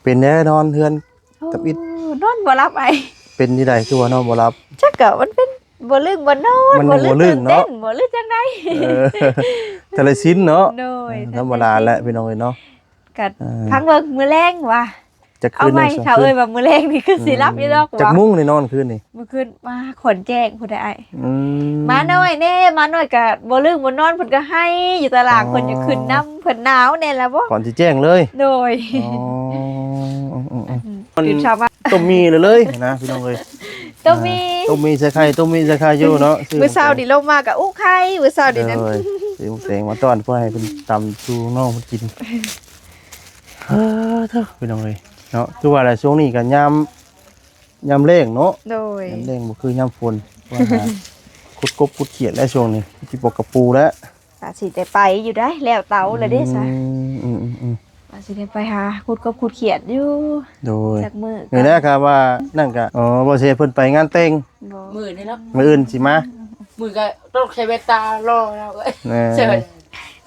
ເປັນແນວນອນເຮືອນ ໂອ້ ທຳອິດ ນອນບໍ່ຫຼັບອ້າຍ. ເປັນຈັ່ງໃດຄືວ່ານອນບໍ່ຫຼັບ? ຈັກກະມັນເປັນ ບໍ່ລຶ່ງບໍ່ນອນ ມັນ ບໍ່ລຶ່ງ ບໍ່ລຶ່ງ ຕື່ນເຕັ້ນ ເນາະ ບໍ່ລຶ່ງຈັ່ງໃດ. ເອີ ທະເລຊິນເນາະ. ໂດຍ ເອີ ທຳມະດາແຫຼະພີ່ນ້ອງເອີຍເນາະ. ກະ ເອີ ຟັງເບິ່ງມື້ແລງວ່າ ຈັກຄືນ ເອົາໃໝ່ ແລ້ວ ເຖົ້າເອີຍ ວ່າມື້ແລງນີ້ຄືຊິຫຼັບຢູ່ດອກ. ອືມ ຈັກໂມງນີ້ນອນຄືນນີ້? ມື້ຄືນມາຂອນແຈ້ງພຸ້ນແຫຼະອ້າຍ. ອືມ ມາໜ້ອຍແດ່ ມາໜ້ອຍກະບໍ່ລຶ່ງບໍ່ນອນ ເພິ່ນກະໄຫ້ຢູ່ຕາລາງ. ອໍ ເພິ່ນຢາກຂຶ້ນນຳ ເພິ່ນໜາວແດ່ລະບໍ ກ່ອນຊິແຈ້ງເລີຍ. ໂດຍ ອໍ ອືມໆ ຕື່ນເຊົ້າມາ ຕົ້ມໝີ່ເລີຍນະພີ່ນ້ອງເອີຍ. ຕົ້ມໝີ່ ເອີ ຕົ້ມໝີ່ໃສ່ໄຂ່ ຕົ້ມໝີ່ໃສ່ໄຂ່ຢູ່ເນາະ. ມື້ເຊົ້ານີ້ລົງມາກະອຸໄຂ່ ມື້ເຊົ້ານີ້ນັ້ນ. ໂດຍ ຊື້ໝາກແຕງມາຕ້ອນ ເພື່ອໃຫ້ເພິ່ນຕຳສູ່ນ້ອງເພິ່ນກິນ. ເອີ ເດີ ພີ່ນ້ອງເອີຍເນາະ. ຄືວ່າແຫຼະ ຊ່ວງນີ້ກໍຍາມ ຍາມແລ້ງເນາະ. ໂດຍ ຍາມແລ້ງບໍ່ຄືຍາມຝົນ ວ່າຫາຂຸດກົບຂຸດຂຽດແລ້ວ ຊ່ວງນີ້ຊິປອກກະປູແລ້ວ. ວ່າຊິໄດ້ໄປຢູ່ໄດ໋ ແລ້ວເຕົາແລ້ວເດ້ຊະ. ອືມ ອືມໆໆ ວ່າຊິໄດ້ໄປຫາຂຸດກົບຂຸດຂຽດຢູ່. ໂດຍ ຈັກມື້ ນີ້ແຫຼະ ກະວ່ານັ້ນກະ ອໍ ບໍ່ເສຍເພິ່ນໄປງານແຕ່ງ. ບໍ່ ມື້ນີ້ເນາະ ມື້ອື່ນຊິມາ. ມື້ກະຕ້ອງໃສ່ແວ່ນຕາລໍແລ້ວເອີຍ. ແມ່ນ ໃສ່ແວ່ນ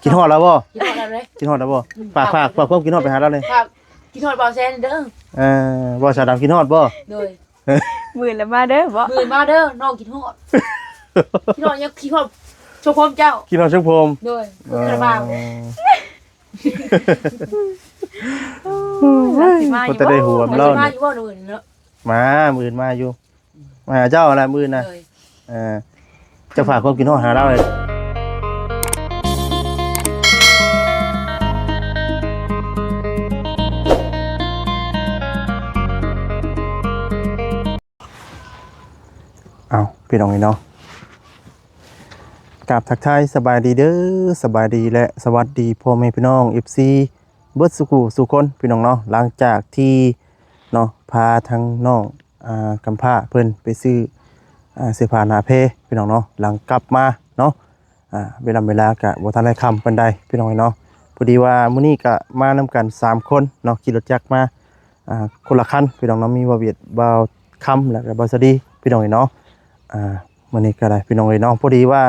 ຄິດຮອດລາວບໍ່? ຄິດຮອດລາວເລີຍ. ຄິດຮອດລາວບໍ່? ອືມ ຝາກ ຝາກ ຝາກຄວາມຄິດຮອດໄປຫາລາວແດ່. ຝາກ ຄິດຮອດບ່າວແຊນເດີ. ເອີ ບ່າວສາດຳຄິດຮອດບໍ່? ໂດຍ ມື້ລະມາເດີບໍ? ມື້ມາເດີ ນ້ອງຄິດຮອດ. ຄິດຮອດຫຍັງ? ຄິດຮອດຊົງພົມເຈົ້າ. ຄິດຮອດຊົງພົມ. ໂດຍ ອໍ ຄືຄາຣາບາວ. ໂອ້ຍ ລາວຊິມາຢູ່ບໍ່? ເພິ່ນຈະໄດ້ຫວມລາວນີ້. ມາຢູ່ບໍ່ມື້ນີ້ເນາະ? ມາ ມື້ອື່ນມາຢູ່. ມາຫາເຈົ້າຫັ້ນລະມື້ອື່ນນະ. ໂດຍ ເອີ ຈະຝາກຄວາມຄິດຮອດຫາລາວເລີຍ. ເອົາ ພີ່ນ້ອງເອີຍເນາະ ກາບທັກທາຍສະບາຍດີເດີ ສະບາຍດີ ແລະ ສະຫວັດດີພໍ່ແມ່ພີ່ນ້ອງ ເອັຟຊີ ເບິດສູ່ຜູ້ສູ່ຄົນ ພີ່ນ້ອງເນາະ. ຫຼັງຈາກທີ່ເນາະ ພາທາງນ້ອງ ອ່າ ກຳພ້າເພິ່ນໄປຊື້ ອ່າ ເສື້ອຜ້າໜ້າແພ ພີ່ນ້ອງເນາະ. ຫຼັງກັບມາເນາະ ອ່າ ເວລາ ເວລາກະບໍ່ທັນໄດ້ຄ່ຳປານໃດ ພີ່ນ້ອງເນາະ. ພໍດີວ່າມື້ນີ້ກະມານຳກັນສາມຄົນເນາະ ຂີ່ລົດຈັກມາ ອ່າ ຄົນລະຄັນ ພີ່ນ້ອງເນາະ. ມີບ່າວຫວຽດ ບ່າວຄຳ ແລະກະບ່າວສາລີ ພີ່ນ້ອງເນາະ. ອ່າ ມື້ນີ້ກະໄດ້ ພີ່ນ້ອງເອີຍເນາະ ພໍດີວ່າ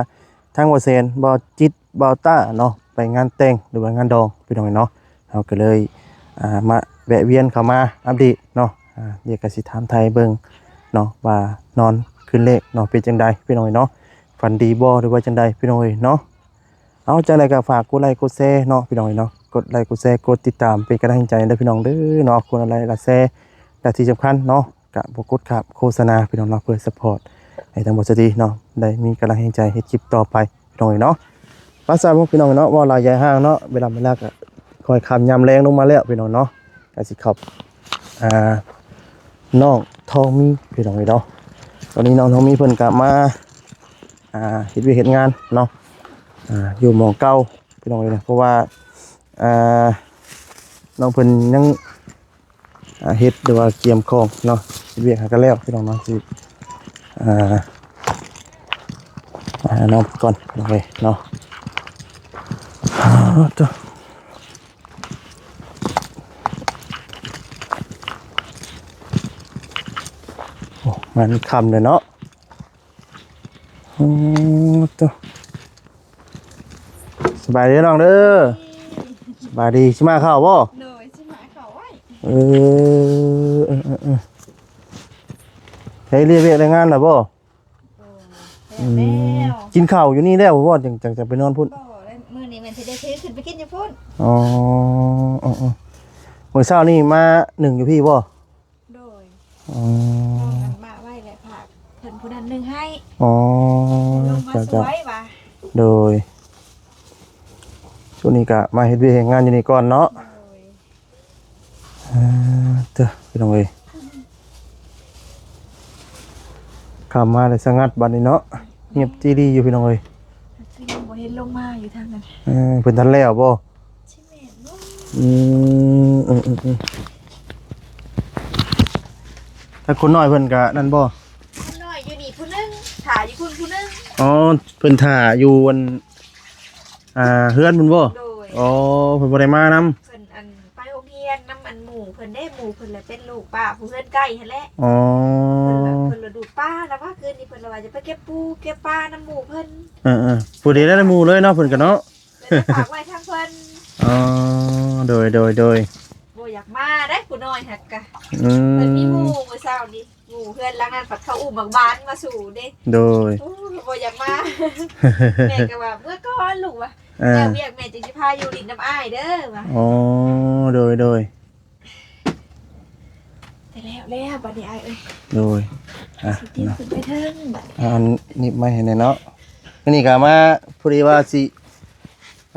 ທາງບ່າວແສນ ບ່າວຈິດ ບ່າວຕ້າເນາະ ໄປງານແຕ່ງ ຫຼືວ່າງານດອງ ພີ່ນ້ອງເນາະ. ເຮົາກໍເລີຍ ອ່າ ມາແວະວຽນເຂົ້າມາອັບເດດເນາະ. ອ່າ ດຽວກໍຊິຖາມໄຖ່ເບິ່ງເນາະ ວ່ານອນຄືນແລກເນາະ ເປັນຈັ່ງໃດ ພີ່ນ້ອງເນາະ ຝັນດີບໍ່ ຫຼືວ່າຈັ່ງໃດ ພີ່ນ້ອງເນາະ. ເອົາ ຈັ່ງໃດກໍຝາກກົດໄລກົດແຊເນາະ ພີ່ນ້ອງເນາະ. ກົດໄລກົດແຊ ກົດຕິດຕາມ ເປັນກຳລັງໃຈໃຫ້ເດີ ພີ່ນ້ອງເດີເນາະ. ກົດໄລກົດແຊ ແລະທີ່ສຳຄັນເນາະ ກະບໍ່ກົດຂ້າມໂຄສະນາ ພີ່ນ້ອງເນາະ ເພື່ອຊັບພອດໃຫ້ທາງບ່າວສາລີເນາະ ໄດ້ມີກຳລັງແຮງໃຈເຮັດຄລິບຕໍ່ໄປ ພີ່ນ້ອງເອີຍເນາະ. ພາສາພວກພີ່ນ້ອງເນາະ ເວົ້າຫຼາຍຢາຍຫ່າງເນາະ ເວລາ ເວລາກໍຄ່ອຍຄ່ຳຍາມແລງລົງມາແລ້ວ ພີ່ນ້ອງເນາະ. ກໍຊິເຂົ້າ ອ່າ ນ້ອງທອງມີ ພີ່ນ້ອງເອີຍເນາະ. ຕອນນີ້ນ້ອງທອງມີເພິ່ນກໍມາ ອ່າ ເຮັດວຽກເຮັດງານເນາະ ອ່າ ຢູ່ໝ່ອງເກົ່າ ພີ່ນ້ອງເອີຍເນາະ. ເພາະວ່າ ອ່າ ນ້ອງເພິ່ນຍັງ ອ່າ ເຮັດ ຫຼືວ່າກຽມຂອງເນາະ ເຮັດວຽກຫາກັນແລ້ວ ພີ່ນ້ອງເນາະ. ຊິ ອ່າ ອ່າ ນອນກ່ອນ ພີ່ນ້ອງເອີຍເນາະ. ໂອ້ ມານີ້ຄ່ຳເລີຍເນາະ. ໂອ້ ໂຕ ສະບາຍດີນ້ອງເດີ. ສະບາຍດີ ຊິມາເຂົ້າບໍ່? ໂດຍ ຊິມາເຂົ້າໄວ້. ເອີ ເອີ ເອີ ເອີ ໄດ້ລຽກວຽກລາຍງານແລ້ວບໍ່? ໂດຍ ອືມ ແລ້ວ ກິນເຂົ້າຢູ່ນີ້ແລ້ວບໍ່? ຈັ່ງ ຈັ່ງຈະໄປນອນພຸ້ນ. ບໍ່ ແລ້ວມື້ນີ້ແມ່ນຊິໄດ້ຖືຂຶ້ນໄປກິນຢູ່ພຸ້ນ. ອໍ ເອີ ເອີ ມື້ເຊົ້ານີ້ມາໜຶ້ງຢູ່ພີ້ບໍ່? ໂດຍ ອໍ ນ້ອງອັນມາໄວ້ແຫຼະ ຝາກເພິ່ນຜູ້ນັ້ນໜຶ້ງໃຫ້. ອໍ ເພິ່ນລົງມາ ເຈົ້າ ຊ່ວຍວ່າ. ໂດຍ ຊ່ວງນີ້ກະມາເຮັດວຽກເຮັດງານຢູ່ນີ້ກ່ອນເນາະ. ໂດຍ ອ່າ ເຕີ ພີ່ນ້ອງເອີຍ ຄ່ຳມາແລ້ວສະຫງັດບັດນີ້ເນາະ ງຽບຈີ່ລີຢູ່ ພີ່ນ້ອງເອີຍ. ຄືຍັງບໍ່ເຫັນລົງມາຢູ່ທາງນັ້ນ. ເອີ ເພິ່ນທັນແລ້ວບໍ່? ຊິແມ່ນບໍ່? ອືມ ອືມ ອືມ ອືມ ທາງຄົນນ້ອຍເພິ່ນກະນັ້ນບໍ່? ຄົນນ້ອຍຢູ່ນີ້ຜູ້ໜຶ່ງ ຖ້າຢູ່ພຸ້ນຜູ້ໜຶ່ງ. ອໍ ເພິ່ນຖ້າຢູ່ອັນ ອ່າ ເຮືອນພຸ້ນບໍ່? ໂດຍ ອໍ ເພິ່ນບໍ່ໄດ້ມານຳ. ເພິ່ນອັນໄປໂຮງຮຽນນຳອັນໝູ່ເພິ່ນເດ້ ໝູ່ເພິ່ນລະເປັນລູກປ້າຜູ້ເຮືອນໃກ້ຫັ້ນແຫຼະ. ອໍ ເພິ່ນລະ ເພິ່ນລະດູດປາລະວ່າ ຄືນນີ້ເພິ່ນລະວ່າຈະໄປເກັບປູເກັບປານຳໝູ່ເພິ່ນ. ເອີໆ ພໍດີໄດ້ໝູ່ເລີຍເນາະ ເພິ່ນກະເນາະ. ແລ້ວຝາກໄວ້ທາງເພິ່ນ. ອໍ ໂດຍ ໂດຍ ໂດຍ. ບໍ່ ຢາກມາໄດ໋ ຜູ້ນ້ອຍຫັ້ນກະ ອືມ ເພິ່ນມີໝູ່ມື້ເຊົ້ານີ້ ໝູ່ເຮືອນຫຼັງນັ້ນພັດເຂົາອຸ້ມບັກບານມາສູ່ເດ້ ໂດຍ ໂອ້ຍ ບໍ່ຢາກມາ ແມ່ກໍວ່າ ເມືອກ່ອນລູກວ່າ ເອີ ແລ້ວວຽກແມ່ຈຶ່ງຊິພາຢູ່ຫຼິ້ນນຳອ້າຍເດີວ່າ ອໍ ໂດຍ ໂດຍ ແຕ່ແລ້ວແລ້ວບັດນີ້ອ້າຍເອີຍ ໂດຍ ອ່ະ ຊິຕຽມຂຶ້ນໄປເທິງບັດນີ້ ອັນນີ້ໄມ້ໃຫ້ແດ່ເນາະ ອັນນີ້ກໍມາ ພໍດີວ່າຊິ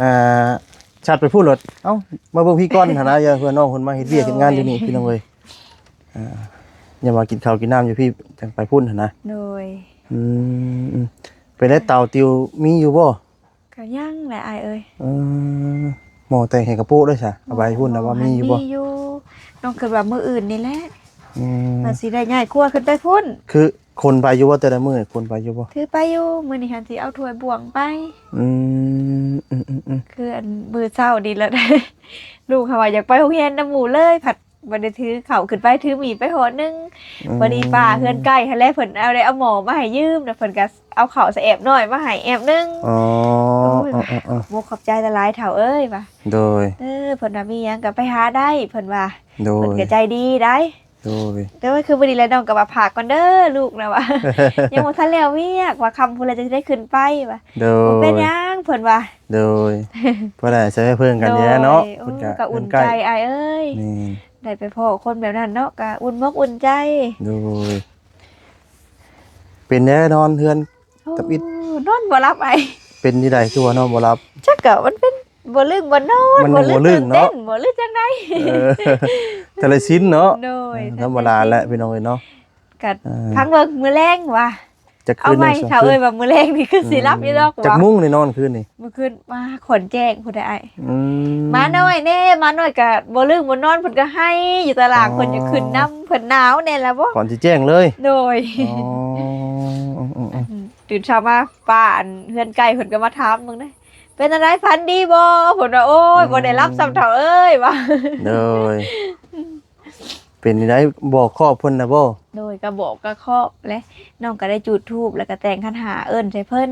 ອ່າ ຊັດໄປພຸ້ນໂລດ ເອົ້າ ມາເບິ່ງພີ້ກ່ອນຫັ້ນນະ ເພື່ອນ້ອງເພິ່ນມາເຮັດວຽກເຮັດງານຢູ່ນີ້ ໂດຍ ພີ່ນ້ອງເອີຍ ອ່າ ຢ່າວ່າກິນເຂົ້າກິນນ້ຳຢູ່ພີ້ ຈັ່ງໄປພຸ້ນຫັ້ນນະ ໂດຍ ອືມ ເປັນໄດ ເຕົາຕິວມີຢູ່ບໍ່? ກໍຍັງແຫຼະອ້າຍເອີຍ ເອີ ໝໍ້ແຕ່ງໃຫ້ກະໂປະເດີຊະ ເອົາໄປພຸ້ນນະ ວ່າມີຢູ່ບໍ່? ມີຢູ່ ນ້ອງຄິດວ່າມື້ອື່ນນີ້ແຫຼະ ອືມ ວ່າຊິໄດ້ຍ້າຍຄົວຂຶ້ນໄປພຸ້ນ ຄື ຂົນໄປຢູ່ບໍ່ແຕ່ລະມື້ ຂົນໄປຢູ່ບໍ່? ຖືໄປຢູ່ ມື້ນີ້ຫັ້ນຊິເອົາຖ້ວຍບ່ວງໄປ ອືມ ອືມໆໆ ຄືອັນມື້ເຊົ້ານີ້ລະ ລູກເຮົາວ່າຢາກໄປໂຮງຮຽນນຳໝູ່ເລີຍ ພັດບໍ່ໄດ້ຖືເຂົ້າຂຶ້ນໄປ ຖືໝີ້ໄປຫໍໜຶ່ງ ອືມ ພໍດີປ້າເຮືອນໃກ້ຫັ້ນແຫຼະ ເພິ່ນເອົາ ໄດ້ເອົາໝໍ້ມາໃຫ້ຢືມ ແລ້ວເພິ່ນກໍເອົາເຂົ້າສະແອບນ້ອຍມາໃຫ້ແອບໜຶ່ງ ອໍ ໂອ້ຍ ເອີໆໆ ຂອບອົກຂອບໃຈຫຼາຍໆ ເຖົ້າເອີຍວ່າ ໂດຍ ເອີ ເພິ່ນວ່າມີຫຍັງກໍໄປຫາໄດ້ ເພິ່ນວ່າ ໂດຍ ເພິ່ນກໍໃຈດີໄດ໋ ໂດຍ ແຕ່ວ່າຄືມື້ນີ້ແຫຼະ ນ້ອງກໍວ່າຝາກກ່ອນເດີ ລູກນະວ່າ ຍັງບໍ່ທັນແລ້ວວຽກ ວ່າຄ່ຳພຸ້ນແລ້ວຈະໄດ້ຂຶ້ນໄປວ່າ ໂດຍ ບໍ່ເປັນຫຍັງ ເພິ່ນວ່າ ໂດຍ ພໍໄດ້ໃຊ້ໄຟເພິ່ງກັນແດ່ເນາະ ໂດຍ ເພິ່ນກໍ ໂອ້ ກໍອຸ່ນໃຈອ້າຍເອີຍ ແມ່ນ ໄດ້ໄປພໍ້ຄົນແບບນັ້ນເນາະ ກໍອຸ່ນມົກອຸ່ນໃຈ ໂດຍ ເປັນແນວນອນເຮືອນ ໂອ້ ທຳອິດ ນອນບໍ່ຫຼັບອ້າຍ ເປັນຈັ່ງໃດຄືວ່ານອນບໍ່ຫຼັບ? ຈັກ ກໍມັນເປັນ ບໍ່ລຶ່ງບໍ່ນອນ ມັນບໍ່ລຶ່ງຕື່ນເຕັ້ນ ບໍ່ລຶ່ງຈັ່ງໃດ ເອີ ທະລະຊິນເນາະ ໂດຍ ທຳມະດາແຫຼະພີ່ນ້ອງເອີຍເນາະ ກໍ ອ່າ ພັງເບິ່ງມື້ແລງວ່າ ຈັກຄືນ ເອົາໃໝ່ເຖົ້າເອີຍ ວ່າມື້ແລງນີ້ຄືຊິຫຼັບຢູ່ດອກ ອືມ ວ່າ ຈັກໂມງໄດ້ນອນຄືນນີ້? ມື້ຄືນ ວ່າ ຂອນແຈ້ງພຸ້ນໃດ໋ອ້າຍ ອືມ ໝານ້ອຍເດ້ ໝານ້ອຍກໍບໍ່ລຶ່ງບໍ່ນອນ ເພິ່ນກໍໄຫ້ຢູ່ຕາລາງ ອໍ ເພິ່ນຢາກຂຶ້ນນຳ ເພິ່ນໜາວແດ່ລະບໍ ຂອນຊິແຈ້ງເລີຍ ໂດຍ ອໍ ອືມໆໆ ອືມ ຕື່ນເຊົ້າມາ ປ້າອັນເຮືອນໃກ້ເພິ່ນກໍມາຖາມເບິ່ງເດ້ ເປັນຈັ່ງໃດ ຝັນດີບໍ່? ເພິ່ນວ່າ ໂອ້ຍ ອືມ ບໍ່ໄດ້ຫຼັບຊ້ຳເຖົ້າເອີຍວ່າ ໂດຍ ເປັນຈັ່ງໃດ ບອກຄອບເພິ່ນນະບໍ່? ໂດຍ ກໍບອກກໍຄອບແຫຼະ ນ້ອງກໍໄດ້ຈູດທູບ ແລ້ວກໍແຕ່ງຂັນຫ້າເອີ້ນໃສ່ເພິ່ນ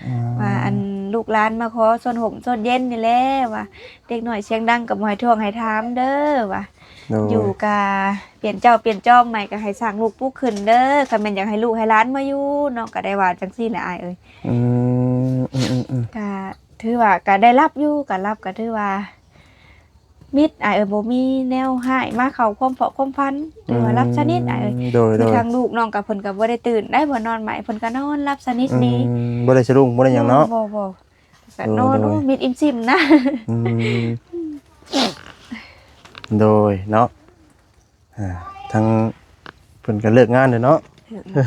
ອືມ ວ່າ ອັນ ລູກຫຼານມາຂໍສ່ວນຮົ່ມສ່ວນເຢັນນີ້ແຫຼະ ວ່າເດັກນ້ອຍສຽງດັງກໍບໍ່ໃຫ້ທ້ວງໃຫ້ຖາມເດີວ່າ ໂດຍ ຢູ່ກະປ່ຽນເຈົ້າປ່ຽນຈອມໃໝ່ ກໍໃຫ້ສ້າງລູກປຸກຂຶ້ນເດີ ຄັນແມ່ນຢາກໃຫ້ລູກໃຫ້ຫຼານມາຢູ່ ນ້ອງກໍໄດ້ວ່າຈັ່ງຊີ້ແຫຼະອ້າຍເອີຍ ອືມ ອືມໆ ກໍຖືວ່າກໍໄດ້ຫຼັບຢູ່ ກໍຫຼັບກໍຖືວ່າ ມິດອ້າຍເອີຍ ບໍ່ມີແນວຮ້າຍມາເຂົ້າຄວາມເພາະຄວາມຝັນ ຖືວ່າຫຼັບສະໜິດອ້າຍເອີຍ ອືມ ໂດຍໆ ຄືທາງລູກນ້ອງກໍເພິ່ນກໍບໍ່ໄດ້ຕື່ນໄດ໋ ເພິ່ນນອນໃໝ່ ເພິ່ນກໍນອນຫຼັບສະໜິດດີ ອືມ ບໍ່ໄດ້ສະດຸ້ງບໍ່ໄດ້ຫຍັງເນາະ ບໍ່ ບໍ່ ກໍນອນ ໂດຍໆ ໂອ້ ມິດອີ່ມຊິມນະ ອືມ ໂດຍເນາະ ອ່າ ທາງເພິ່ນກໍເລີກງານແລ້ວເນາະ ເລີກແລ້ວ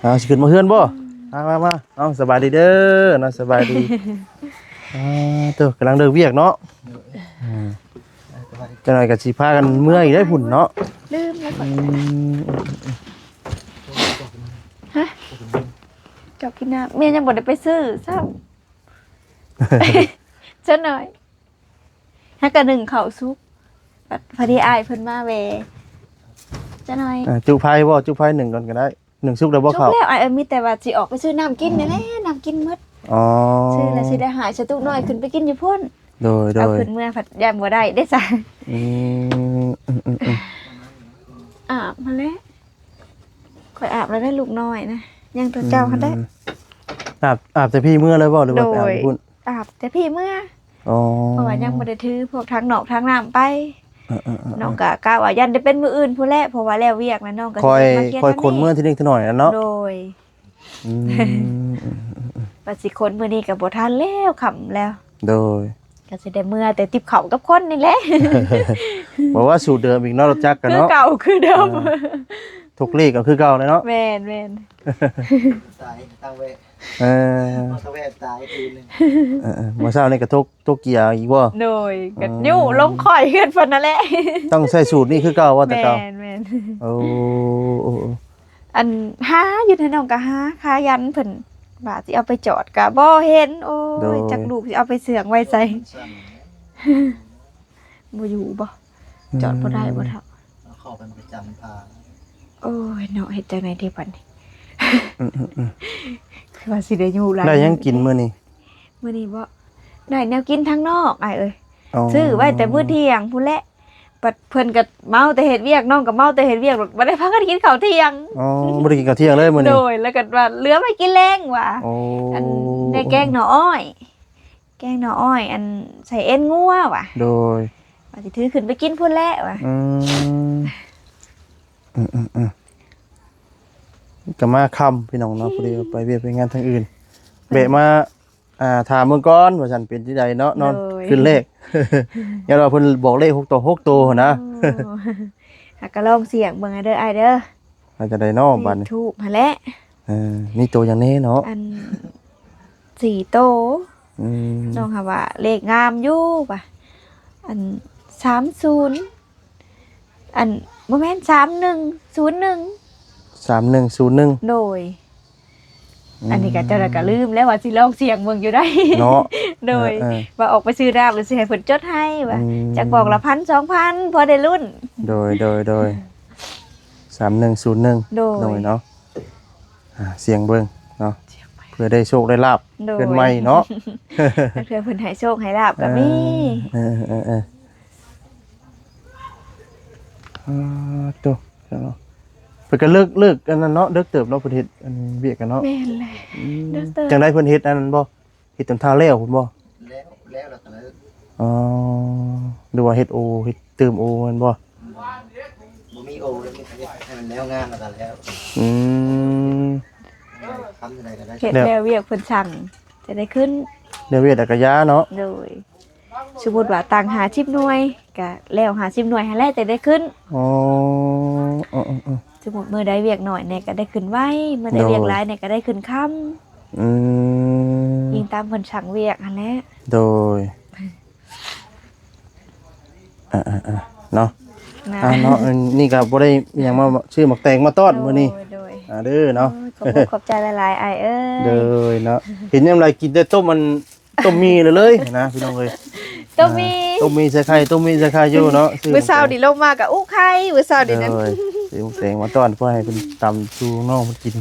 ເອົາ ຊິຂຶ້ນມາເຮືອນບໍ່? ມາ ມາ ມາ ເອົາ ສະບາຍດີເດີເນາະ ສະບາຍດີ ອ່າ ໂຕ ກຳລັງເລີກວຽກເນາະ ໂດຍ ອ່າ ຈັກໜ້ອຍກໍຊິພາກັນເມືອອີກໄດ໋ພຸ້ນເນາະ ລືມແລ້ວ ອືມ ຮະ ເຈົ້າກິນນ້ຳ ແມ່ຍັງບໍ່ໄດ້ໄປຊື້ຊ້ຳ ຈັກໜ້ອຍ ຫາກະໜຶ້ງເຂົ້າສຸກ ບັດພໍດີອ້າຍເພິ່ນມາແວ່ ຈັກໜ້ອຍ ອ່າ ຈຸໄຟບໍ່? ຈຸໄຟໜຶ້ງກ່ອນກໍໄດ້ ໜຶ້ງສຸກແລ້ວບໍ່ເຂົ້າ? ສຸກແລ້ວ ອ້າຍ ເອີ ມີແຕ່ວ່າຊິອອກໄປຊື້ນ້ຳກິນນີ້ແຫຼະ ນ້ຳກິນໝົດ ອໍ ຊື້ແລ້ວຊິໄດ້ຫາຍສະຕຸນ້ອຍຂຶ້ນໄປກິນຢູ່ພຸ້ນ ໂດຍໆ ເອົາຂຶ້ນເມືອພັດຢ້ານບໍ່ໄດ້ເດ້ຊະ ອືມ ອືມໆໆ ອາບຫັ້ນແຫຼະ ຂ້ອຍອາບແລ້ວເດ້ລູກນ້ອຍນະ ຍັງແຕ່ເຈົ້າຫັ້ນແຫຼະ ອືມ ອາບ ອາບແຕ່ພີ້ເມືອເລີຍບໍ່ ຫຼືວ່າໄປອາບຢູ່ພຸ້ນ? ອາບແຕ່ພີ້ເມືອ ອໍ ເພາະວ່າຍັງບໍ່ໄດ້ຖືພວກຖັງນອກຖັງນ້ຳໄປ ເອີໆໆໆ ນ້ອງກະ ກະວ່າຢ້ານໄດ້ເປັນມື້ອື່ນພຸ້ນແຫຼະ ເພາະວ່າແລ້ວວຽກແລ້ວນ້ອງກໍ ຄ່ອຍ ຊິມາຂຽນ ຄ່ອຍຂົນເມືອທີໜຶ່ງທີໜ້ອຍແຫຼະເນາະ ໂດຍ ອືມ ວ່າຊິຂົນມື້ນີ້ກໍບໍ່ທັນແລ້ວ ຄ່ຳແລ້ວ ໂດຍ ກໍຊິໄດ້ເມືອແຕ່ຕິບເຂົ້າກັບຄົນນີ້ແຫຼະ ບໍ່ວ່າສູດເດີມອີກເນາະ ລົດຈັກກັນເນາະ ຄືເກົ່າຄືເດີມ ເອີ ທຸກລີກກໍຄືເກົ່າແຫຼະເນາະ ແມ່ນໆ ຕາຍ ຕາແວະ ເອີ ມາຕະແວະຕາຍຄືນໜຶ່ງ ເອີໆ ມື້ເຊົ້ານີ້ກໍຕົກ ຕົກເກຍອີກບໍ່? ໂດຍ ກໍ ອໍ ຍູ້ລົງຂ້ອຍເຮືອນເພິ່ນນັ້ນແຫຼະ ຕ້ອງໃຊ້ສູດນີ້ຄືເກົ່າບໍ່ແຕ່ເກົ່າ? ແມ່ນໆ ໂອ້ ໂອ້ ອັນຫາຢູ່ໃນນ້ອງກໍຫາຄາຢັນເພິ່ນວ່າຊິເອົາໄປຈອດກໍບໍ່ເຫັນ ໂອ້ຍ ໂດຍ ຈັກລູກຊິເອົາໄປເຊື່ອງໄວ້ໃສ ບໍ່ຢູ່ບໍ່? ອືມ ຈອດບໍ່ໄດ້ບໍ່ເຖົ້າ? ເອົາເຂົ້າໄປປະຈຳທ່າ ໂອ້ຍເນາະ ເຮັດຈັ່ງໃດດີບັດນີ້ ອືມໆໆ ຄືວ່າຊິໄດ້ຢູ່ຫຼາຍ ໄດ້ຫຍັງກິນມື້ນີ້? ມື້ນີ້ບໍ່? ໄດ້ແນວກິນທາງນອກອ້າຍເອີຍ ອໍ ຊື້ໄວ້ແຕ່ມື້ທ່ຽງພຸ້ນແຫຼະ. ບັດເພິ່ນກໍເມົາແຕ່ເຮັດວຽກ ນ້ອງກໍເມົາແຕ່ເຮັດວຽກ ບໍ່ໄດ້ພາກັນກິນເຂົ້າທ່ຽງ. ອໍ ບໍ່ໄດ້ກິນເຂົ້າທ່ຽງເລີຍມື້ນີ້. ໂດຍ ແລ້ວກໍວ່າເຫຼືອໄວ້ກິນແລງວ່າ. ອໍ ອັນ ໄດ້ແກງໜໍ່ອ້ອຍ ແກງໜໍ່ອ້ອຍ ອັນ ໃສ່ເອັນງົວວ່າ. ໂດຍ ວ່າຊິຖືຂຶ້ນໄປກິນພຸ້ນແຫຼະວ່າ. ອືມ ອືມໆໆ ກໍມາຄ່ຳພີ່ນ້ອງເນາະ ພໍດີໄປວຽກໄປງານທາງອື່ນ ແວະມາ ອ່າ ຖາມເບິ່ງກ່ອນວ່າຊັ້ນ ເປັນຈັ່ງໃດເນາະ ນອນ ໂດຍ ຄືນແລກ. ຍ້ອນວ່າເພິ່ນບອກເລກຫົກໂຕ ຫົກໂຕຫັ້ນນະ. ໂອ້ ຫາກະລອງສ່ຽງເບິ່ງເດີອ້າຍເດີ. ວ່າຈັ່ງໃດເນາະບັດນີ້? ເລກທູບຫັ້ນແຫຼະ. ເອີ ມີໂຕຫຍັງແດ່ເນາະ? ອັນ ສີ່ໂຕ. ອືມ ນ້ອງຫາວ່າເລກງາມຢູ່ວ່າ ອັນ ສາມສູນ ອັນ ບໍ່ແມ່ນ ສາມໜຶ່ງສູນໜຶ່ງ. ສາມໜຶ່ງສູນໜຶ່ງ. ໂດຍ. ອືມ ອັນນີ້ກໍເຈົ້າລະກໍລືມແລ້ວວ່າຊິລອງສ່ຽງເບິ່ງຢູ່ໃດ໋ເນາະ. ໂດຍ ເອີໆ ວ່າອອກໄປຊື້ນ້ຳ ຫຼື ຊິໃຫ້ເພິ່ນຈົດໃຫ້ວ່າ ອືມ ຈັກບອກລະພັນສອງພັນ ພໍໄດ້ລຸ້ນ. ໂດຍ ໂດຍ ໂດຍ ສາມໜຶ່ງສູນໜຶ່ງ. ໂດຍ ໂດຍເນາະ. ອ່າ ສ່ຽງເບິ່ງເນາະ ເພື່ອໄດ້ໂຊກໄດ້ລາບ. ໂດຍ ເຮືອນໃໝ່ເນາະ ເພື່ອເພິ່ນໃຫ້ໂຊກໃຫ້ລາບກໍມີ. ເອີໆໆໆ ອ່າ ໂຕ ເພິ່ນກໍເລີກ ເລີກອັນນັ້ນເນາະ ເລິກເຕີບເນາະ ເພິ່ນເຮັດອັນວຽກກັນເນາະ. ແມ່ນແຫຼະ ອືມ ເລິກເຕີບ. ຈັ່ງໃດເພິ່ນເຮັດອັນນັ້ນບໍ່? ເຮັດຕອນທ້າແລ້ວພຸ້ນບໍ່? ແລ້ວ ແລ້ວ ແລ້ວກໍເລີກ. ອໍ ຫຼືວ່າເຮັດໂອ ເຮັດຕື່ມໂອແມ່ນບໍ່? ບໍ່ມີໂອ ແລ້ວມີແຕ່ເຮັດໃຫ້ມັນແລ້ວງານແລ້ວກໍແລ້ວ. ອືມ ຄຳເທົ່າໃດກໍໄດ້ ເຮັດແລ້ວວຽກເພິ່ນສັ່ງ ຈະໄດ້ຂຶ້ນ ແລ້ວວຽກແລ້ວກໍຢາເນາະ. ໂດຍ ສົມມຸດວ່າຕັ້ງຫ້າສິບໜ່ວຍ ກະແລ້ວຫ້າສິບໜ່ວຍຫັ້ນແຫຼະ ແຕ່ໄດ້ຂຶ້ນ. ອໍ ເອີໆໆ ສົມມຸດມື້ໃດວຽກໜ້ອຍແດ່ກໍໄດ້ຂຶ້ນໄວ ມື້ໃດ ໂດຍ ວຽກຫຼາຍແດ່ກໍໄດ້ຂຶ້ນຄ່ຳ. ອືມ ອີງຕາມເພິ່ນສັ່ງວຽກຫັ້ນແຫຼະ. ໂດຍ ອ່າໆໆ ເນາະ ນະ ອ່າ ເນາະ ອັນນີ້ກໍບໍ່ໄດ້ຫຍັງ ມາຊື້ໝາກແຕງມາຕ້ອນ ໂດຍ ມື້ນີ້. ໂດຍ ອ່າ ເດີເນາະ ໂອ້ຍ ຂອບອົກຂອບໃຈຫຼາຍໆ ອ້າຍເອີຍ. ໂດຍເນາະ ເຫັນຍາມໃດກິນແຕ່ຕົ້ມ ອັນ ຕົ້ມໝີ່ເລີຍໆນະ ພີ່ນ້ອງເອີຍ. ຕົ້ມໝີ່ ອ່າ ຕົ້ມໝີ່ໃສ່ໄຂ່ ຕົ້ມໝີ່ໃສ່ໄຂ່ຢູ່ເນາະ. ມື້ເຊົ້ານີ້ລົງມາກໍອຸໄຂ່ ມື້ເຊົ້ານີ້ນັ້ນ. ໂດຍ ຊື້ໝາກແຕງມາຕ້ອນ ເພື່ອໃຫ້ເພິ່ນຕຳສູ່ນ້ອງເພິ່ນກິນ.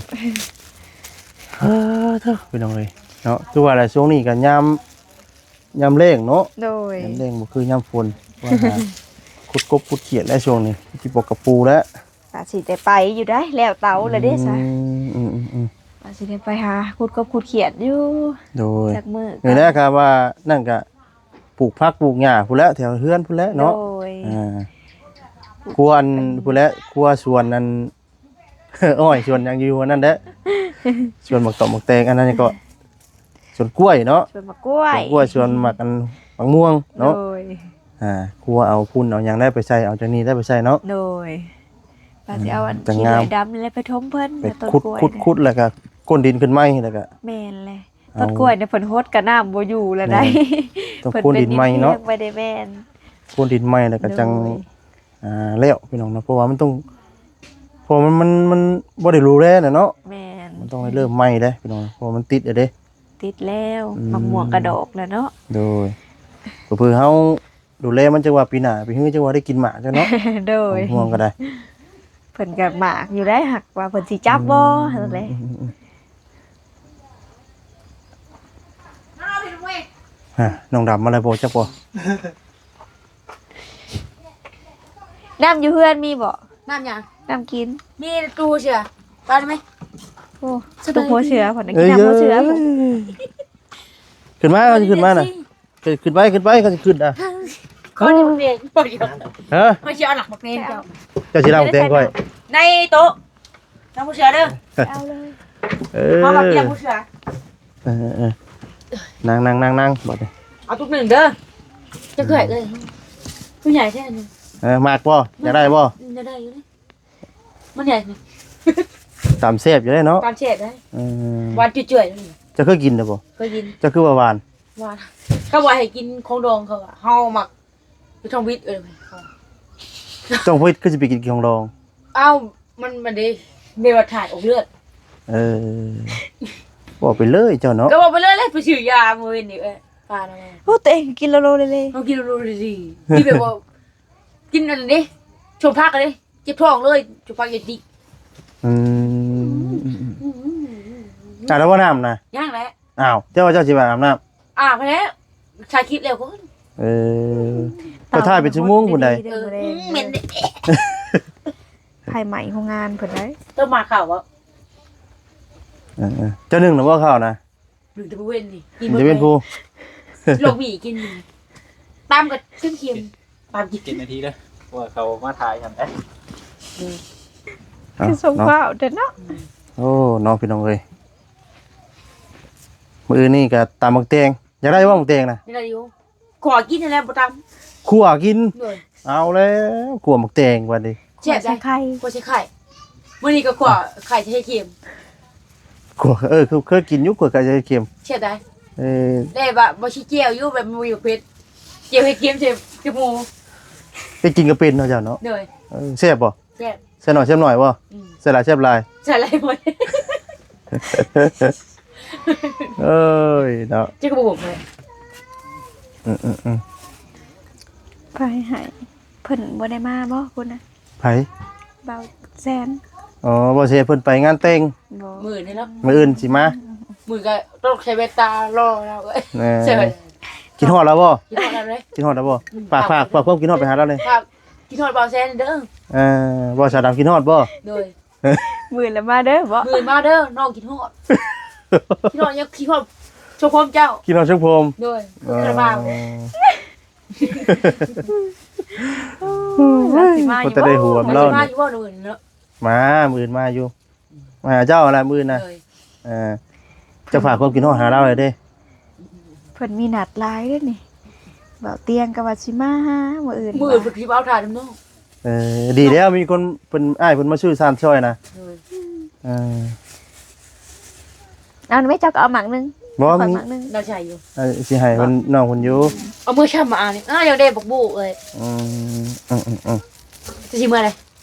ເອີ ເດີ ພີ່ນ້ອງເອີຍເນາະ ຄືວ່າລະ ຊ່ວງນີ້ກໍຍາມ ຍາມແລ້ງເນາະ. ໂດຍ ຍາມແລ້ງບໍ່ຄືຍາມຝົນ ວ່າຫາຂຸດກົບຂຸດຂຽດແລ້ວຊ່ວງນີ້ ຊິປອກກະປູແລ້ວ. ວ່າຊິໄດ້ໄປຢູ່ໄດ໋ ແລ້ວເຕົາແລ້ວເດ້ຊະ. ອືມ ອືມໆໆ ວ່າຊິໄດ້ໄປຫາຂຸດກົບຂຸດຂຽດຢູ່. ໂດຍ ຈັກມື້ ນີ້ແຫຼະ ກໍ ຄັນວ່ານັ້ນກໍປູກຜັກປູກຫຍ້າພຸ້ນແຫຼະ ແຖວເຮືອນພຸ້ນແຫຼະເນາະ. ໂດຍ ອ່າ ຄວນພຸ້ນແຫຼະ ຄົວສວນນັ້ນ ອ້ອຍ ສວນຫຍັງຢູ່ຫັ້ນນັ້ນແຫຼະ ສວນໝາກຕອກໝາກແຕງ ອັນນັ້ນຫຍັງເກາະ ສວນກ້ວຍເນາະ. ສວນໝາກກ້ວຍ ສວນກ້ວຍ ສວນໝາກ ອັນ ໝາກມ່ວງເນາະ. ໂດຍ ອ່າ ຄົວເອົາຝຸ່ນເອົາຫຍັງໄດ້ໄປໃສ່ ເອົາຈາກນີ້ໄດ້ໄປໃສ່ເນາະ. ໂດຍ ວ່າຊິເອົາອັນ ອືມ ຂີ້ເຫຼືອຍດຳນີ້ແຫຼະໄປຖົມເພິ່ນ ໄປ ແລ້ວຕົ້ນ ຂຸດ ກລ້ວຍ ຂຸດ ຂຸດ ແລ້ວກໍກົ້ນດິນຂຶ້ນໃໝ່ ແລ້ວກໍ ແມ່ນແຫຼະ ເອົາ ຕົ້ນກ້ວຍນີ້ເພິ່ນຫົດກະນ້ຳບໍ່ຢູ່ລະໃດ໋. ແມ່ນ ຕ້ອງໂຄ່ນດິນໃໝ່ເນາະ ເພິ່ນປັນດິນແຫ້ງໄວ້ໄດ້. ແມ່ນ ໂຄ່ນດິນໃໝ່ແລ້ວກໍຈັ່ງ ໂດຍ ອ່າ ແລ້ວ ພີ່ນ້ອງເນາະ ເພາະວ່າມັນຕ້ອງ ເພາະວ່າມັນ ມັນ ມັນບໍ່ໄດ້ດູແລນະເນາະ. ແມ່ນ ມັນຕ້ອງໄດ້ເລີ່ມໃໝ່ເດ້ ພີ່ນ້ອງ ເພາະວ່າມັນຕິດແລ້ວເດ້. ຕິດແລ້ວ ອືມ ໝາກມ່ວງກະດອກແລ້ວເນາະ. ໂດຍ ເຜື່ອໆເຮົາດູແລມັນ ຈັກວ່າປີໜ້າປີຮື ຈັກວ່າໄດ້ກິນໝາກຈັກເນາະ. ໂດຍ ໝາກມ່ວງກໍໄດ້ ເພິ່ນກໍໝາກຢູ່ໄດ໋ ຫາກວ່າເພິ່ນຊິຈັບບໍ່ ອືມ ຫັ້ນແຫຼະ. ອືມໆໆ ຮະ ນ້ອງດຳມາແລ້ວບໍ່ ຈັກບໍ່? ນ້ຳຢູ່ເຮືອນມີບໍ່? ນ້ຳຫຍັງ? ນ້ຳກິນ ມີຕູ້ຫົວເສືອ ປາໄດ້ໄໝ? ໂອ້ ສະບາຍດີ ຕູ້ຫົວເສືອ ເພິ່ນກິນນ້ຳຫົວເສືອ. ເອີຍ ຂຶ້ນມາ ເຂົາຊິຂຶ້ນມານະ ຂຶ້ນໄປ ຂຶ້ນໄປ ເຂົາຊິຂຶ້ນນະ. ຂໍນີ້ໝາກແຕງ ບໍ່ດຽວ ຮະ ຂ້ອຍຊິເອົາຫຼັກໝາກແຕງເຈົ້າ ເຈົ້າຊິລັກໝາກແຕງຂ້ອຍ ໃນໂຕະ ນ້ຳຫົວເສືອເດີ ເອົາເລີຍ. ເອີ ເອົາໝາກຕຽງຫົວເສືອ ເອີໆໆ ນັ່ງໆໆໆ ບາດນີ້ ເອົາຕຸກໜຶ່ງເດີ ຈະເກີດເລີຍ ຄືໃຫຍ່ແທ້ນີ້. ເອີ ມັກບໍ່? ຢາກໄດ້ບໍ່? ຢາກໄດ້ຢູ່ເດ້ ມັນໃຫຍ່ນີ້ ຕຳແຊບຢູ່ເດ້ເນາະ ຕຳແຊບເດ້. ເອີ ຫວານເຈ່ຍໆ ເຈົ້າເຄີຍກິນແລ້ວບໍ່? ເຄີຍກິນ. ເຈົ້າຄືວ່າຫວານ? ຫວານ ເຂົາວ່າໃຫ້ກິນຂອງດອງ ເຂົາວ່າ ເຮົາມັກ ຢູ່ທອງວິດ ເອີ ເຂົາ ທອງວິດຄືຊິໄປກິນຂອງດອງ? ເອົ້າ ມັນ ມັນເດ້ ແບບວ່າຖ່າຍອອກເລືອດ. ເອີ ເວົ້າໄປເລີຍເຈົ້າເນາະ ກໍເວົ້າໄປເລີຍແຫຼະ ໄປຊື້ຢາມື້ວານນີ້ ເອີ ປານະ ໂອ້ ຕົວເອງກິນໂລໂລເລໆ ເຮົາກິນໂລໂລເລໆ ກິນແບບວ່າ ກິນອັນນີ້ເດ້ ຊົມຜັກເດ້ ເຈັບທ້ອງເລີຍ ຈຸພັກເອຕິ. ອືມ ອືມ ອືມ ອືມ ອືມ ອືມ ອືມ ອືມ ອືມ ອາບແລ້ວບໍ່ນ້ຳນະ? ຍັງແຫຼະ. ອ້າວ ເຈົ້າວ່າເຈົ້າຊິໄປອາບນ້ຳ? ອາບແລ້ວ ຖ່າຍຄລິບແລ້ວກ່ອນ. ເອີ ເຂົາຖ່າຍເປັນຊົ່ວໂມງພຸ້ນໃດ. ເອີ ເໝັນເດ້ ໄຟໄໝ້ໂຮງງານເພິ່ນໃດ. ເຈົ້າມາເຂົ້າບໍ່? ເອີ ເຈົ້າໜຶ້ງນະບໍ່ເຂົ້ານະ? ໜຶ້ງແຕ່ມື້ເວັນນີ້ ກິນ ເຈົ້າເວັນຜູ້ ໂລກໝີ່ກິນ ຕຳກໍເຄັມໆ ຕຳກິນ. ເຈັດນາທີເດີ ເພາະວ່າເຂົາມາຖ່າຍກັນເດ້. ເອີ ຄືສົ່ງຟ້າວແທ້ເນາະ. ໂອ້ ເນາະ ພີ່ນ້ອງເອີຍ ມື້ອື່ນນີ້ກໍຕຳໝາກແຕງ. ຢາກໄດ້ບໍ່ໝາກແຕງນະ? ຢາກໄດ້ຢູ່. ຂົ້ວກິນຫັ້ນແຫຼະ ບໍ່ຕຳ. ຂົ້ວກິນ? ໂດຍ. ເອົາແລ້ວ ຂົ້ວໝາກແຕງບັດນີ້. ແຊບໃດ໋. ຂົ້ວໃສ່ໄຂ່. ມື້ນີ້ກໍຂົ້ວໄຂ່ໃສ່ເຫັດເຂັມ. ຂົ້ວ ເອີ ຄືເຄີຍກິນຢູ່ ຂົ້ວໄຂ່ໃສ່ເຫັດເຂັມ. ແຊບໃດ໋. ເອີ ແຕ່ວ່າບໍ່ຊິແຈ່ວຢູ່ ແບບບໍ່ມີເຜັດ. ແຈ່ວເຫັດເຂັມໃສ່ ໃສ່ໝູ. ເຮັດກິນກໍເປັນເນາະເຈົ້າເນາະ. ໂດຍ. ເອີ ແຊບບໍ່? ແຊບ. ໃສ່ໜ້ອຍແຊບໜ້ອຍບໍ່? ອືມ ໃສ່ຫຼາຍແຊບຫຼາຍ. ໃສ່ຫຼາຍໝົດ. ເອີຍເນາະ ເຈົ້າກໍບໍ່ບອກເລີຍ. ອືມໆໆ ໄປໃຫ້ ເພິ່ນບໍ່ໄດ້ມາບໍ່ພຸ້ນນະ? ໃຜ? ບ່າວແຊນ. ອໍ ບ່າວແຊນເພິ່ນໄປງານແຕ່ງ. ບໍ່ ມື້ນີ້ເນາະ ມື້ອື່ນຊິມາ. ມື້ກໍຕ້ອງໃສ່ແວ່ນຕາລໍລາວເອີຍ. ເອີ ໃສ່ແວ່ນ. ຄິດຮອດລາວບໍ່? ຄິດຮອດລາວເລີຍ. ຄິດຮອດລາວບໍ່? ອືມ ຝາກ ຝາກ ຝາກຄວາມຄິດຮອດໄປຫາລາວແດ່. ຝາກ ຄິດຮອດບ່າວແຊນເດີ. ເອີ ບ່າວສາວດຳຄິດຮອດບໍ່? ໂດຍ. ມື້ອື່ນລະມາເດີບໍ? ມື້ອື່ນມາເດີ ນ້ອງຄິດຮອດ. ຄິດຮອດຫຍັງ? ຄິດຮອດຊົງພົມເຈົ້າ. ຄິດຮອດຊົງພົມ. ໂດຍ. ເອີ ລະມາ. ໂອ້ຍ ລາວຊິມາຢູ່ບໍ່? ເພິ່ນຈະໄດ້ຫວມລາວ. ລາວຊິມາຢູ່ບໍ່ມື້ອື່ນເນາະ? ມາ ມື້ອື່ນມາຢູ່. ມາຫາເຈົ້າຫັ້ນລະມື້ອື່ນນະ. ໂດຍ. ເອີ ເຈົ້າຝາກຄວາມຄິດຮອດຫາລາວແດ່ເດ້. ເພິ່ນມີນັດຫຼາຍເດ້ນີ້. ບ່າວຕຽງກໍວ່າຊິມາຫາມື້ອື່ນ. ມື້ອື່ນເພິ່ນຊິມາເອົາຖ່ານນຳນ້ອງ. ເອີ ດີແລ້ວ ມີຄົນເພິ່ນ ອ້າຍເພິ່ນມາຊື້ຊານຊ່ອຍນະ. ໂດຍ. ເອີ ເອົາແມ່ ເຈົ້າກໍເອົາໝາກໜຶ່ງ. ບໍ່ ຂ້ອຍ ມີ ໝາກໜຶ່ງ. ລາວໃສ່ຢູ່. ເອີ ຊິໃຫ້ເພິ່ນ ນ້ອງເພິ່ນຢູ່. ເອົາມື້ເຊົ້າມາອ່ານນີ້. ອ້າວ ຢາກໄດ້ບັກບູເອີຍ. ອືມ ອືມໆໆ ຈະຊິເມື່ອໃດ?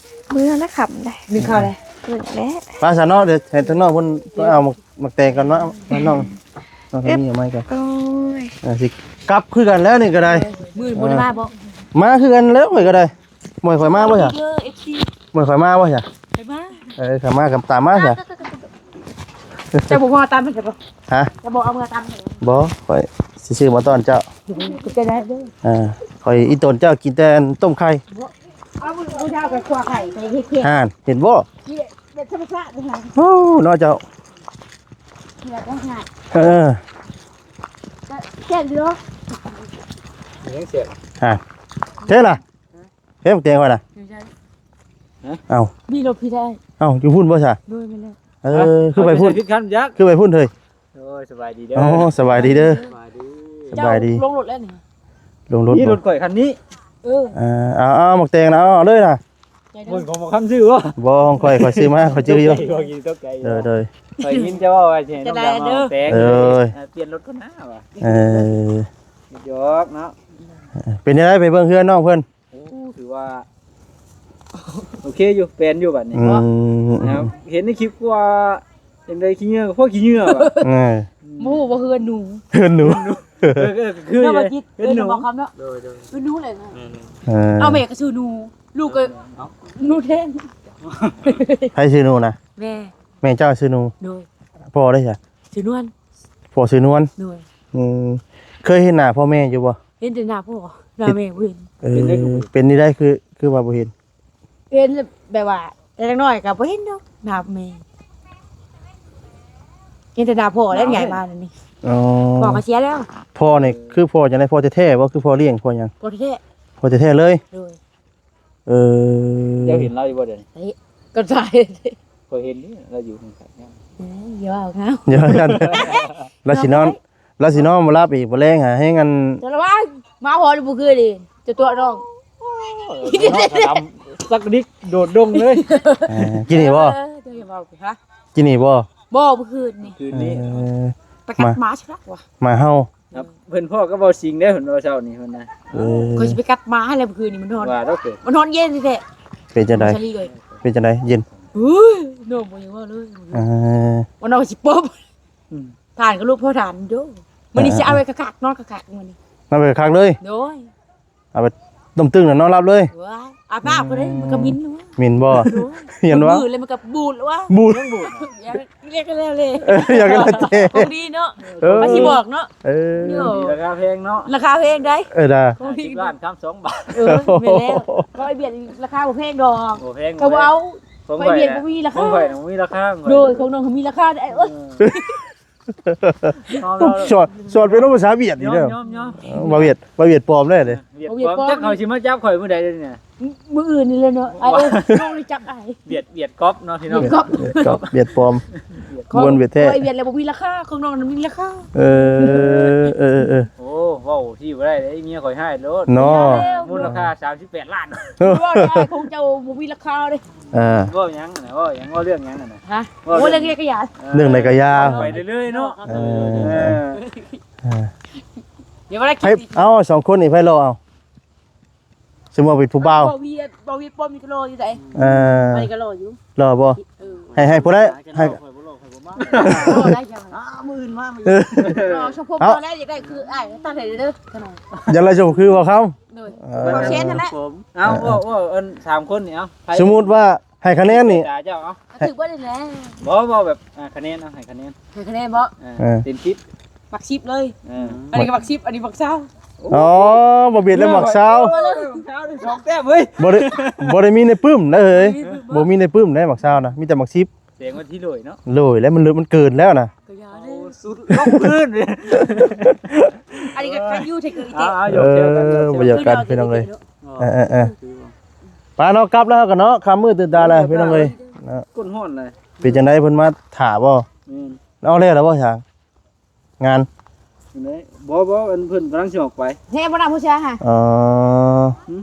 ມື້ລະຄ່ຳໃດ. ໜຶ່ງເຂົ້າໃດ? ໜຶ່ງແຫຼະ. ໄປຊະເນາະ ດຽວໃຫ້ທາງນ້ອງເພິ່ນໄປເອົາໝາກ ໝາກແຕງກ່ອນເນາະ ມານ້ອງ ນ້ອງທາງນີ້ເອົາໄມ້ກ່ອນ. ໂອ້ຍ ເອີ ຊິກັບຄືກັນແລ້ວນີ້ກໍໄດ້. ມື້ບໍ່ໄດ້ມາບໍ່? ມາຄືກັນແລ້ວຂ້ອຍກໍໄດ້. ໝ່ອຍຂ້ອຍມາບໍ່ຊະ? ເດີ ເອັຟຊີ ໝ່ອຍຂ້ອຍມາບໍ່ຊະ? ຂ້ອຍມາ. ເອີ ຂ້ອຍມາກໍຕາມມາຊະ. ເຈົ້າບໍ່ເອົາຕຳໃຫ້ຂ້ອຍບໍ່? ຮະ? ເຈົ້າບໍ່ເອົາເມືອຕຳໃຫ້? ບໍ່ ຂ້ອຍຊິຊື້ມາຕ້ອນເຈົ້າ. ຂອບໃຈຫຼາຍເດີ. ເອີ ຂ້ອຍອີ່ຕົນເຈົ້າກິນແຕ່ຕົ້ມໄຂ່. ບໍ່ ເອົາມື້ເຊົ້າໄປຂົ້ວໄຂ່ ໄປເຮັດເຄັກ. ຫັ້ນ ເຫັນບໍ່? ນີ້ແບບທຳມະຊາດເລີຍ. ໂອ້ ເນາະເຈົ້າ. ເອີ ແຊບຢູ່. ຍັງແຊບ. ຮະ ເທລະ ເທໝາກແຕງໄວ້ລະ. ເອົ້າ ມີລົດພີ່ໄດ້. ເອົ້າ ຢູ່ພຸ້ນບໍ່ຊະ? ໂດຍ ແມ່ນແລ້ວ. ເອີ ຄືໄປພຸ້ນ ຄືໄປພຸ້ນເຮີຍ. ໂອ້ຍ ສະບາຍດີເດີ. ອໍ ສະບາຍດີເດີ. ສະບາຍດີ ສະບາຍດີ. ເຈົ້າລົງລົດແລ້ວນີ້? ລົງລົດ. ນີ້ລົດຂ້ອຍຄັນນີ້. ເອີ ເອົາໆ ໝາກແຕງນະ ເອົາເລີຍນະ. ເບິ່ງຂອງບໍ່ຄຳຊື້ບໍ່? ບໍ່ ຂອງຂ້ອຍ ຂ້ອຍຊື້ມາ ຂ້ອຍຈື່ຢູ່. ໂດຍໆ. ຂ້ອຍຍິນເຈົ້າເວົ້າວ່າຊິໃຫ້ນ້ອງດຳເອົາແຕງ. ເອີຍ ປ່ຽນລົດກ່ອນນາວ່າ. ເອີ ຢອກເນາະ. ເປັນຈັ່ງໃດ ໄປເບິ່ງເຮືອນນ້ອງເພິ່ນ? ໂອ້ ຖືວ່າໂອເຄຢູ່ ແປນຢູ່ບັດນີ້. ອືມ ເນາະ ເຫັນໃນຄລິບວ່າຈັ່ງໃດ ຂີ້ເຫຍື້ອກໍພໍຂີ້ເຫຍື້ອວ່າ. ເອີ ບໍ່ຮູ້ວ່າເຮືອນໜູ. ເຮືອນໜູ. ເອີ ເອີ ຄືເຮືອນໜູເນາະ. ໂດຍໆ ເຮືອນໜູແຫຼະ. ເອີ ເອົາແມ່ກໍຊື່ໜູ ລູກກໍໜູແທ້. ໃຜຊື່ໜູນະ? ແມ່. ແມ່ເຈົ້າຊື່ໜູ. ໂດຍ. ພໍ່ເດ້ຊະ? ຊື່ນວນ. ພໍ່ຊື່ນວນ. ໂດຍ. ອືມ ເຄີຍເຫັນໜ້າພໍ່ແມ່ຢູ່ບໍ່? ເຫັນແຕ່ໜ້າພໍ່ ໜ້າແມ່ບໍ່ເຫັນ. ເອີ ເປັນຈັ່ງໃດ ຄື ຄືວ່າບໍ່ເຫັນ? ເຫັນແບບວ່າ ແຕ່ເດັກນ້ອຍກໍບໍ່ເຫັນດອກໜ້າແມ່ ເຫັນແຕ່ໜ້າພໍ່ແລ້ວ ໃຫຍ່ມາແລ້ວນີ້. ອໍ ພໍ່ກໍເສຍແລ້ວ. ພໍ່ນີ້ຄືພໍ່ຈັ່ງໃດ? ພໍ່ແທ້ໆບໍ່? ຄືພໍ່ລ້ຽງ ພໍ່ຫຍັງ? ພໍ່ແທ້ໆ. ພໍ່ແທ້ໆເລີຍ. ໂດຍ. ເອີ ເຈົ້າເຫັນລາວຢູ່ບໍ່ດຽວນີ້? ເອີ ກໍໃສ່ ຂ້ອຍເຫັນຢູ່ລາວຢູ່ຂ້າງໆ. ເອີ ຢ່າເວົ້າງາມ ຢ່າວ່າກັນ. ລາວຊິນອນ ລາວຊິນອນບໍ່ຫຼັບອີກ ບໍ່ແລງຫາແຮງ. ອັນ ຈະລະວັງ ມາພໍດມື້ຄືນນີ້ ຈະຕົວະນ້ອງ. ໂອ້ຍ ນອນກະດຳ ສັກດິກໂດດດົງເລີຍ. ເອີ ກິນນີ້ບໍ່? ເອີ ເຈົ້າຢ່າເວົ້າ. ຮະ? ກິນນີ້ບໍ່? ບໍ່ ມື້ຄືນນີ້. ຄືນນີ້. ເອີ ໄປກັດໝາຊິຄັກວ່າ ໝາເຫົ່າ. ເພິ່ນພໍ້ກັບເວົ້າສິງເດ້ ເພິ່ນເວົ້າເຊົ້ານີ້ ເພິ່ນນະ. ເອີ ຂ້ອຍຊິໄປກັດໝາໃຫ້ແລ້ວ ມື້ຄືນນີ້ມັນນອນ ວ່າດອກເອີຍ ມັນນອນເຢັນແທ້. ເປັນຈັ່ງໃດ? ເປັນຈັ່ງໃດ? ເຢັນ. ໂອ້ຍ ນ້ອງບໍ່ຢາກເວົ້າເລີຍ. ເອີ ວ່ານ້ອງຊິປົບ. ອືມ ທ່ານກໍລູກພໍ່ທ່ານໂດ. ມື້ນີ້ຊິເອົາໄວ້ຄັກໆ ນອນຄັກໆມື້ນີ້ ນອນໄວ້ຄັກໆເລີຍ. ໂດຍ. ເອົາໄປຕົ້ມຕຶ້ງແລ້ວນອນຫຼັບເລີຍ. ວ້າຍ ອາບນ້ຳກໍໄດ້ ມັນກໍໝິ່ນ ໝິ່ນບໍ່? ໂດຍ ເຫັນບໍ່? ມັນມືດແລ້ວມັນກໍບູດແລ້ວວະ ບູດ ຍັງບູດ ຢາກ ຢາກກໍແລ້ວເລີຍ ຢາກກໍແລ້ວແຕ່ ຂອງດີເນາະ ເອີ ໃຜຊິບອກເນາະ ເອີ ໂອ້ ລາຄາແພງເນາະ ລາຄາແພງໄດ໋ ເອີ ດາ ຂອງດີ ຫ້າສິບລ້ານຄຳສອງບາດ ເອີ ແມ່ນແລ້ວ ຂອງອ້າຍບຽດລາຄາບໍ່ແພງດອກ ບໍ່ແພງ ກໍບໍ່ເອົາ ຂອງຂ້ອຍ ຂອງອ້າຍບຽດບໍ່ມີລາຄາ ຂອງຂ້ອຍບໍ່ມີລາຄາ ໂດຍ ຂອງນ້ອງມີລາຄາໄດ໋ ເອີ ເອີ ສອນ ສອນເປັນພາສາຫວຽດນີ້ເດີ ຍອມ ຍອມ ຍອມ ເອີ ບໍ່ຫວຽດ ບໍ່ຫວຽດປອມແລ້ວເດ້ ຫວຽດປອມ ຫວຽດປອມ ຈັກເຂົາຊິມາຈັບຂ້ອຍມື້ໃດເດ້ນີ້ ມື້ອື່ນນີ້ແຫຼະເນາະ ອ້າຍເອີຍ ນ້ອງໄດ້ຈັບອ້າຍ ຫວຽດ ຫວຽດກອບເນາະພີ່ນ້ອງ ຫວຽດກອບ ຫວຽດກອບ ຫວຽດປອມ ຫວຽດກອບ ມ່ວນຫວຽດແທ້ ຂອງອ້າຍຫວຽດແລ້ວບໍ່ມີລາຄາ ຂອງນ້ອງນັ້ນມີລາຄາ ເອີ ເອີ ເອີ ໂອ້ ເວົ້າທີ່ບໍ່ໄດ້ເດ້ ເມຍຂ້ອຍຮ້າຍໂລດ ເນາະ ມູນລະຄ່າສາມສິບແປດລ້ານ ເອີ ເວົ້າໄດ້ ຂອງເຈົ້າບໍ່ມີລາຄາເດ້ ອ່າ ເວົ້າຫຍັງນະ ເວົ້າຫຍັງ ເວົ້າເລື່ອງຫຍັງນະ ຮະ ເວົ້າເລື່ອງ ໂອ້ ເລື່ອງໃດກໍຢ່າ ເອີ ເລື່ອງໃດກໍຢ່າ ໄປເລື້ອຍໆເນາະ ເອີ ເອີ ເອີ ດຽວວ່າໄດ້ ໃຜ ກິນ ເອົາ ສອງຄົນນີ້ໃຜລໍເອົາ ສົມມຸດວ່າເປັນຜູ້ບ່າວ ບ່າວຫວຽດ ບ່າວຫວຽດປ້ອມນີ້ກໍລໍຢູ່ໃດ ເອີ ອັນນີ້ກໍລໍຢູ່ ລໍບໍ່ ເອີ ໃຫ້ ໃຫ້ຜູ້ໃດ ໃຫ້ ຂ້ອຍບໍ່ລໍ ຂ້ອຍບໍ່ມາ ລໍໄດ້ຈັ່ງ ອ້າ ມື້ອື່ນມາ ມື້ອື່ນ ລໍ ສົມພົບ ເອົາ ລໍແລ້ວ ຢາກໄດ້ຄືອ້າຍ ຕັດໃຫ້ເດີ ຢາກໄດ້ຊົມຄືບ່າວຄຳ ໂດຍ ເອີ ເອົາແຊນຫັ້ນແຫຼະ ເອົາ ເວົ້າ ເວົ້າອັນສາມຄົນນີ້ ເອົາ ສົມມຸດວ່າໃຫ້ຄະແນນນີ້ ເຈົ້າ ເອົາ ຖືກບໍ່ໄດ້ແລ້ວ ບໍ່ ເວົ້າແບບ ອ່າ ຄະແນນ ເອົາ ໃຫ້ຄະແນນ ໃຫ້ຄະແນນບໍ່ ເອີ ເຕັມສິບ ມັກສິບເລີຍ ເອີ ອັນນີ້ກໍມັກສິບ ອັນນີ້ມັກຊາວ ອໍ ບໍ່ເບຍດແລ້ວມັກຊາວ ເອົາເລີຍ ສອງແຕ້ມເວີ້ຍ ບໍ່ໄດ້ ບໍ່ໄດ້ມີໃນປຶ້ມນະເອີຍ ບໍ່ມີໃນປຶ້ມນະມັກຊາວນະ ມີແຕ່ມັກສິບ ແສດງວ່າທີ່ໂຫຼຍເນາະ ໂຫຼຍແລ້ວ ມັນເລີກ ມັນເກີນແລ້ວນະ ກໍຢ່າເລີຍ ສຸດລົງພື້ນ ອັນນີ້ກໍຄັນຢູ່ເທັກນິກ ເອີ ບໍ່ຢາກກັນພີ່ນ້ອງເອີຍ ເອີໆໆ ໄປເນາະ ກັບແລ້ວກັນເນາະ ຄ່ຳມືດຕື່ນຕາແລ້ວພີ່ນ້ອງເອີຍ ເນາະ ກົ້ນຮ້ອນເລີຍ ເປັນຈັ່ງໃດເພິ່ນມາຖ້າບໍ່ ແມ່ນ ເອົາແລ້ວລະບໍ່ຊ່າງ ງານ ບໍ່ ບໍ່ ອັນເພິ່ນກຳລັງຊິອອກໄປ ແຮງບໍ່ນຳຜູ້ຊາຍຫະ ອໍ ຫືມ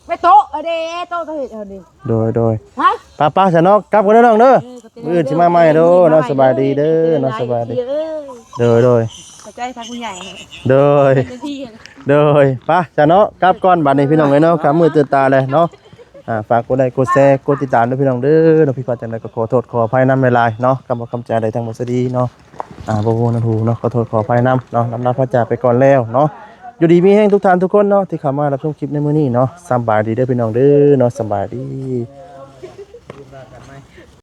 ໄປໂຕະ ເອີເດ້ ໂຕະ ໂຕະເຮັດເອົາເດ້ ໂດຍ ໂດຍ ຮະ ໄປໆ ຊະເນາະ ກັບກັນເດີນ້ອງເດີ ເອີ ຂອບໃຈ ມື້ອື່ນຊິມາໃໝ່ເດີເນາະ ເອີ ສະບາຍດີເດີເນາະ ເອີ ສະບາຍດີ ເອີ ໂດຍ ໂດຍ ຂອບໃຈທາງຜູ້ໃຫຍ່ ໂດຍ ເປັນໜ້າທີ່ ໂດຍ ໄປຊະເນາະ ກັບກ່ອນບາດນີ້ພີ່ນ້ອງເອີຍເນາະ ຄ່ຳມືດຕື່ນຕາແລ້ວເນາະ ອ່າ ຝາກກົດໄລ້ກົດແຊ ກົດຕິດຕາມເດີພີ່ນ້ອງເດີ ເນາະ ຜິດພາດຈັ່ງໃດກໍຂໍໂທດຂໍອະໄພນຳຫຼາຍໆເນາະ ຄຳເວົ້າຄຳຈາໃດທາງບໍ່ສະດີເນາະ ອ່າ ບໍ່ຮູ້ນຳຫູເນາະ ຂໍໂທດຂໍອະໄພນຳເນາະ ລຳລາພາຈາກໄປກ່ອນແລ້ວເນາະ ຢູ່ດີມີແຮງທຸກທ່ານທຸກຄົນເນາະ ທີ່ເຂົ້າມາຮັບຊົມຄລິບໃນມື້ນີ້ເນາະ ສະບາຍດີເດີພີ່ນ້ອງເດີເນາະ ສະບາຍດີ.